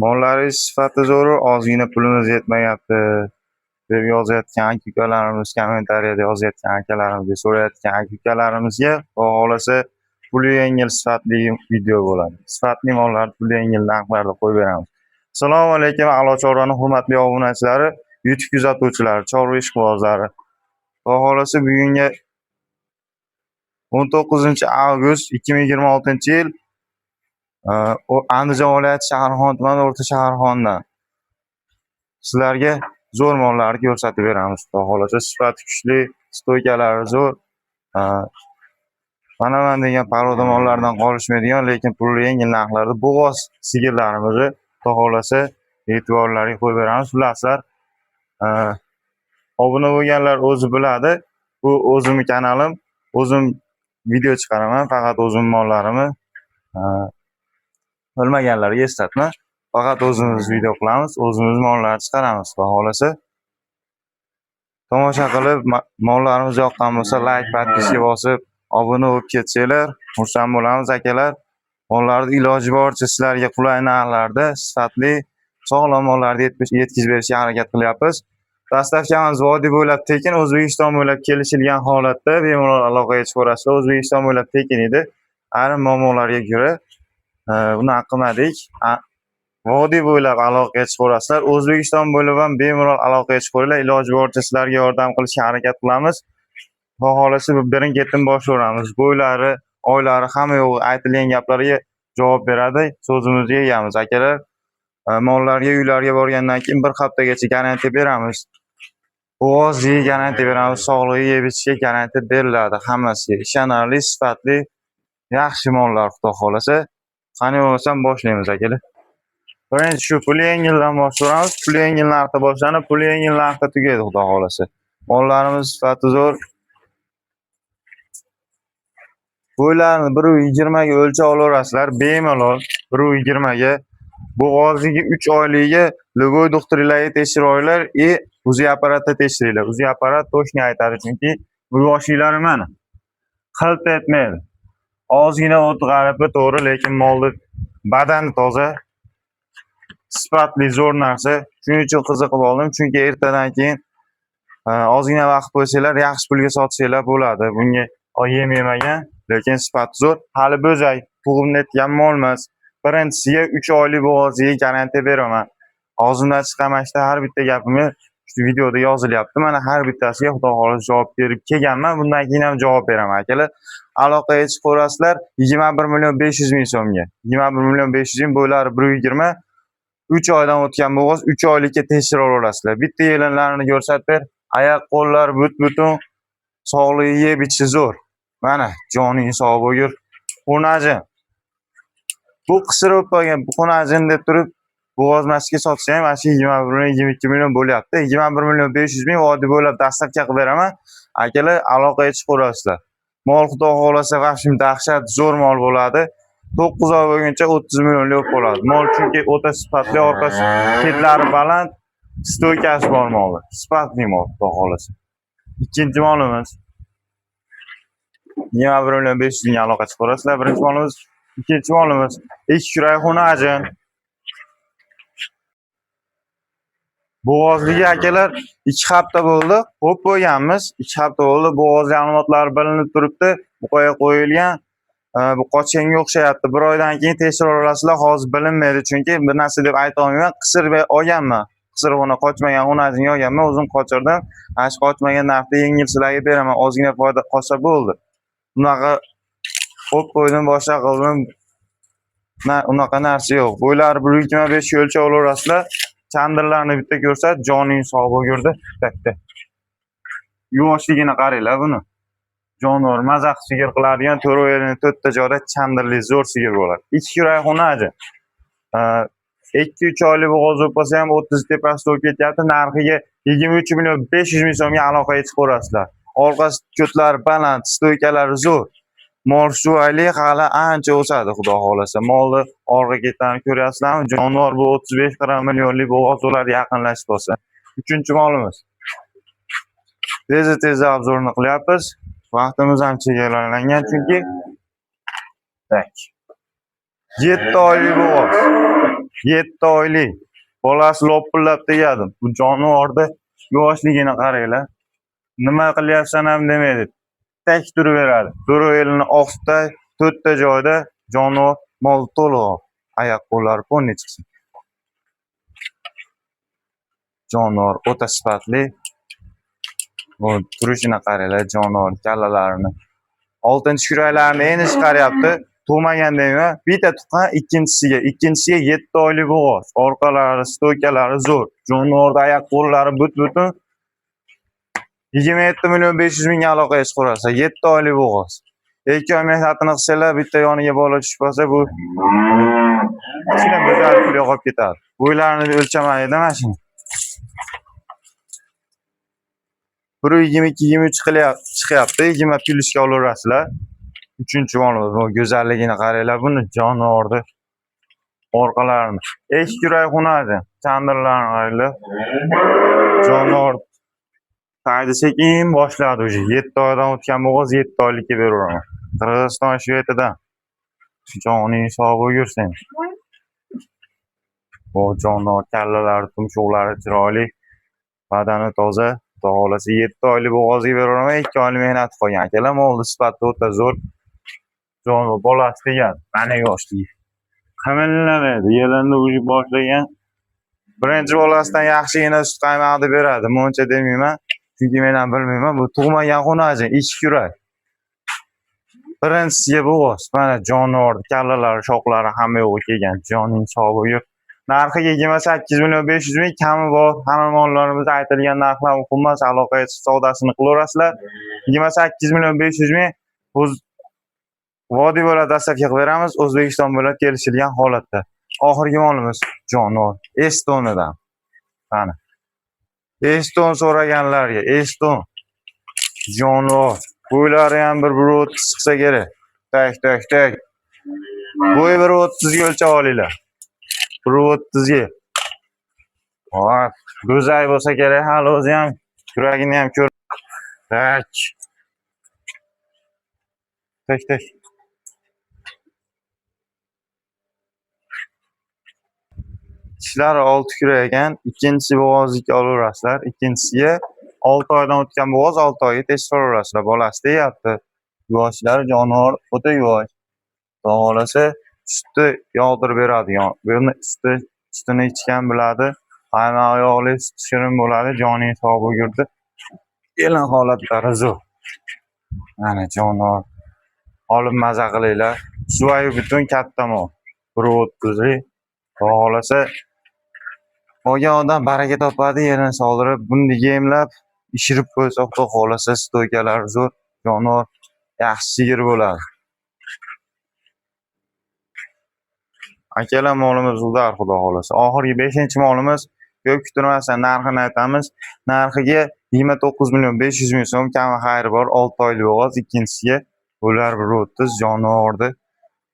Mollaringiz sifati zo'r, ozgina pulimiz yetmayapti deb yozayotgan aka-ukalarimiz, kommentariyada yozayotgan akalarimizga, so'rayotgan aka-ukalarimizga Xudo xohlasa puli yengil, sifatli video bo'ladi. Sifatli mollarni puli yengil narxlarda qo'yib beramiz. Assalomu alaykum, A'lo Chorvaning hurmatli obunachilari, YouTube kuzatuvchilari, chorva ishqibozlari. Xudo xohlasa bugungi 19 avgust 2026-yil Andijon viloyati Shaharxon tumani O'rta Shaharxondan sizlarga zo'r mollarni ko'rsatib beramiz. Xudo xohlasa sifati kuchli, стойка lari zo'r. Manaman degan порода mollardan qolishmaydigan, lekin puli yengil narxlarda bo'g'oz sigirlarimizni Xudo xohlasa e'tiborlariga qo'yib beramiz. Bilasizlar, obuna bo'lganlar o'zi biladi. Bu o'zimni kanalim, o'zim video chiqaraman, faqat o'zim mollarimni. Bilmaganlarga eslatma. Faqat o'zimiz video qilamiz, o'zimiz mollarni chiqaramiz, Xudo xohlasa. Tomosha qilib, mollarimiz yoqqan bo'lsa, layk, подписка bosib, obuna bo'lib ketsanglar, xursand bo'lamiz, akalar. Mollarni iloji boricha sizlarga qulay narxlarda, sifatli, sog'lom mollarni yetkazib berishga harakat qilyapmiz. Доставка miz vodiy bo'ylab tekin, O'zbekiston bo'ylab kelishilgan holatda bemalol aloqaga chiqaverasizlar. O'zbekiston bo'ylab tekin edi. Ayrim muammolarga ko'ra unaqa qilmadik. Vodiy bo'ylab aloqaga chiqaverasizlar. O'zbekiston bo'ylab ham bemalol aloqaga chiqaveringlar. Iloji boricha sizlarga yordam qilishga harakat qilamiz. Xudo xohlasa birin-ketin boshlayveramiz. Bo'ylari, oylari, hamma yo'g'i aytilgan gaplarga javob beradi. So'zimizga egamiz, akalar. Mollarga uylarga borgandan keyin bir haftagacha garantiya beramiz. Bo'g'ozligiga garantiya beramiz, sog'lig'i, yeb ichishga garantiya beriladi hammasiga. Ishonarli, sifatli, yaxshi mollar, Xudo xohlasa. Qani bo'lmasam boshlaymiz, akalar. Birinchi shu puli yengildan boshlaymiz. Puli yengil narxda boshlanib, puli yengil narxda tugaydi, Xudo xohlasa. Mollarimiz sifati zo'r. Bo'ylarini 1.20 ga o'lchab olaverasizlar, bemalol 1.20 ga. Bo'g'ozligi 3 oyligiga любой doktorlarga tekshirib olinglar и УЗИ apparatda tekshiringlar. УЗИ apparat точно aytadi, chunki bu yoshliklari mana. Qilt etmaydi. Ozgina o't g'aribi to'g'ri, lekin molni badani toza. Sifatli zo'r narsa. Shuning uchun qiziqib oldim, chunki ertadan keyin ozgina vaqt qo'ysanglar, yaxshi pulga sotsanglar bo'ladi. Bunga yem yemagan, lekin sifati zo'r. Hali bo'zak, tug'imni etgan mol emas. Birinchisiga 3 oylik bo'g'oziga garantiya beraman. Og'zimdan chiqqan mana shu har bitta gapimni shu videoda yozilyapti. Mana har bittasiga Xudo xohlasa javob berib kelganman. Bundan keyin ham javob beraman, akalar. Aloqaga chiqaverasizlar 21 million 500 ming so'mga. 21 million 500 ming, bo'ylari 1.20, 3 oydan o'tgan bo'g'oz, 3 oylikka tekshirib olaverasizlar. Bitta yelinlarini ko'rsatib ber. Oyoq qo'llar but-butun, sog'ligi, yeb ichishi zo'r. Mana joning sog' bo'lgur. Xunajin. Bu qisir bo'lib qolgan xunajin deb turib bo'g'oz masjidga sotsa ham mana shu 21 million, 22 million bo'lyapti. 21 million 500 ming vodiy bo'ylab доставка qilib beraman. Akalar, aloqaga chiqaverasizlar. Mol Xudo xohlasa vahshim dahshat zo'r mol bo'ladi. 9 oy bo'lguncha 30 millionlik bo'lib qoladi. Mol chunki o'ta sifatli, orqasi ketlari baland, стойка si bor molni. Sifatli mol, Xudo xohlasa. Ikkinchi molimiz 21 million 500 ming, aloqa chiqaverasizlar. Birinchi molimiz, ikkinchi molimiz ikki kurak xunajin. Bo'g'ozligi, akalar, 2 hafta bo'ldi. Qo'yib qo'yganmiz. 2 hafta bo'ldi. Bo'g'ozli alomatlari bilinib turibdi. Muqoya qo'yilgan. Bu qochganga o'xshayapti. Bir oydan keyin tekshirib olasizlar. Hozir bilinmaydi, chunki bir narsa deb ayta olmayman. Qisir olganman. Qisir xona qochmagan xonasini olganman, o'zim qochirdim. Ana shu qochmagan narxda yengil sizlarga beraman. Ozgina foyda qolsa bo'ldi. Unaqa qo'yib qo'ydim, boshqa qildim. Unaqa narsa yo'q. Bo'ylari 1.25 ga o'lchab olaverasizlar. Chandirlarni bitta ko'rsat, joning sog' bo'lgurdi. Bitta. Yuvoshligini qaranglar buni. Jonivor maza qilib sigir qiladigan to'rt yerini to'rtta joyda chandirli zo'r sigir bo'ladi. Ikki kurak xunaji. 2-3 oylik bo'g'oz bo'lib qolsa ham 30 tepasida bo'lib ketyapti. Narxiga 23 million 500 ming so'mga aloqaga chiqaverasizlar. Orqasi ko'tlari baland, стойка lari zo'r. Mol shu oylik hali ancha o'sadi, Xudo xohlasa. Molni orqa ketlarini ko'ryapsizlarmi? Jonivor bu 35-40 millionlik bo'g'oz bo'ladi yaqinlashib qolsa. Uchinchi molimiz. Tez-tez обзор ni qilyapmiz. Vaqtimiz ham chegaralangan chunki. Так. 7 oylik bo'g'oz. 7 oylik. Bolasi lopillab tegadi. Bu jonivorni yuvoshligini qaranglar. Nima qilyapsan ham demaydi. Tek turaveradi. To'rt elini oqsida, to'rtta joyda jonivor mol to'liq. Oyoq qo'llari polni chiqsin. Jonivor o'ta sifatli. Bu turishini qaranglar, jonivor kallalarini. Oltinchi kuraklarini endi chiqaryapti. Tug'magan deyman. Bitta tuqqan, ikkinchisiga, ikkinchisiga 7 oylik bo'g'oz. Orqalari, stoykalari zo'r. Jonivorda oyoq qo'llari but-butun. 27 million 500 mingga aloqaga chiqarasiz. 7 oylik bo'g'oz. 2 oy mehnatini qilsanglar, bitta yoniga bola tushib qolsa, bu kichkina go'zal pul yo'qolib ketadi. Bo'ylarini o'lchamaydi mana shuni. 1.22 23 qilyapti, chiqyapti. 20 plyusga olaverasizlar. Uchinchi molimiz bu go'zalligini qaranglar, buni jonivorni orqalarini. Eshik kurak xunadi. Chandirlarni qaranglar. Jonivor taydi sekin boshladi уже. 7 oydan o'tgan bo'g'oz 7 oylikka beraveraman. Qirg'iziston Shvediyadan. Joning sog' bo'lgursin. Bu jonivor kallalari, tumshuqlari chiroyli. Badani toza. Xudo xohlasa 7 oylik bo'g'ozga beraveraman, 2 oylik mehnati qolgan. Akalar, molni sifati o'ta zo'r. Jonivor bolasi degan, mana yoshligi. Qimillamaydi, yelinni уже boshlagan. Birinchi bolasidan yaxshigina sut qaymog'ini beradi. Muncha demayman, chunki men ham bilmayman. Bu tug'magan xunajin, ikki kurak. Birinchisiga bo'g'oz. Mana jonivor kallalari, shoxlari hamma yo'g'i kelgan. Joning sog' bo'lgur. Narxiga 28 million 500 ming kami bor. Hamma mollarimiz aytilgan narxlar muhim emas. Aloqaga chiqib savdosini qilaverasizlar. 28 million 500 ming o'z vodiy bo'ylab доставка qilib beramiz. O'zbekiston bo'ylab kelishilgan holatda. Oxirgi molimiz jonivor Estoniyadan. Mana. Eston so'raganlarga Eston jonivor. Bo'ylari ham bir 1.30 chiqsa kerak. Так, так, так. Bo'yi 1.30 ga o'lchab olinglar. 1.30 ga. Hop, go'zal bo'lsa kerak, hali o'zi ham kuragini ham ko'r. Так. Так, так. Tishlari 6 kurak ekan. Ikkinchisi bo'g'ozniki olaverasizlar. Ikkinchisiga 6 oydan o'tgan bo'g'oz 6 oyga test olaverasizlar. Bolasi deyapti. Yuvoshlari jonivor o'ta yuvosh. Xudo xohlasa sutni yog'dirib beradigan. Buni sutini ichgan biladi. Qaymog'i yog'li, sut shirin bo'ladi. Joning sog' bo'lgurdi. Kelin holatlari zo'r. Mana jonivor. Olib maza qilinglar. Suvayi butun katta mol. 1.30lik. Xudo xohlasa olgan odam baraka topadi, yerini soldirib, buni yemlab, ishirib qo'ysa, Xudo xohlasa stoykalari zo'r, jonivor yaxshi sigir bo'ladi. Akalar, molimiz udar, Xudo xohlasa. Oxirgi 5-molimiz ko'p kutilmasdan narxini aytamiz. Narxiga 29 million 500 ming so'm kami xayri bor. 6 oylik bo'g'oz, ikkinchisiga ular 1.30 jonivorni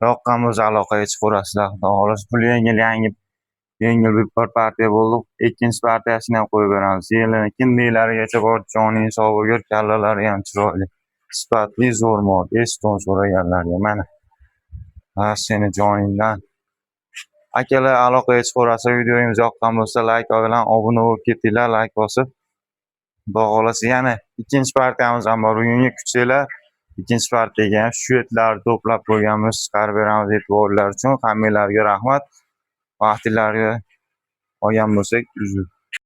yoqqan bo'lsa aloqaga chiqaverasizlar. Xudo xohlasa pul yengil, yangi yengil bir partiya bo'ldi. Ikkinchi partiyasini ham qo'yib beramiz. Yelini kindiklarigacha bor, joning sog' bo'lgur, kallalari ham chiroyli. Sifatli zo'r mol. Eston so'raganlarga mana. Ha, seni joningdan. Akalar, aloqaga chiqaverasizlar. Videomiz yoqqan bo'lsa, like bilan obuna bo'lib ketinglar, like bosib. Xudo xohlasa yana ikkinchi partiyamiz ham bor. Bugungi kutsanglar, ikkinchi partiyaga ham shvedlarni to'plab qo'yganmiz, chiqarib beramiz e'tiborlar uchun. Hammanglarga rahmat. Vaqtinglarga olgan bo'lsak, uzr.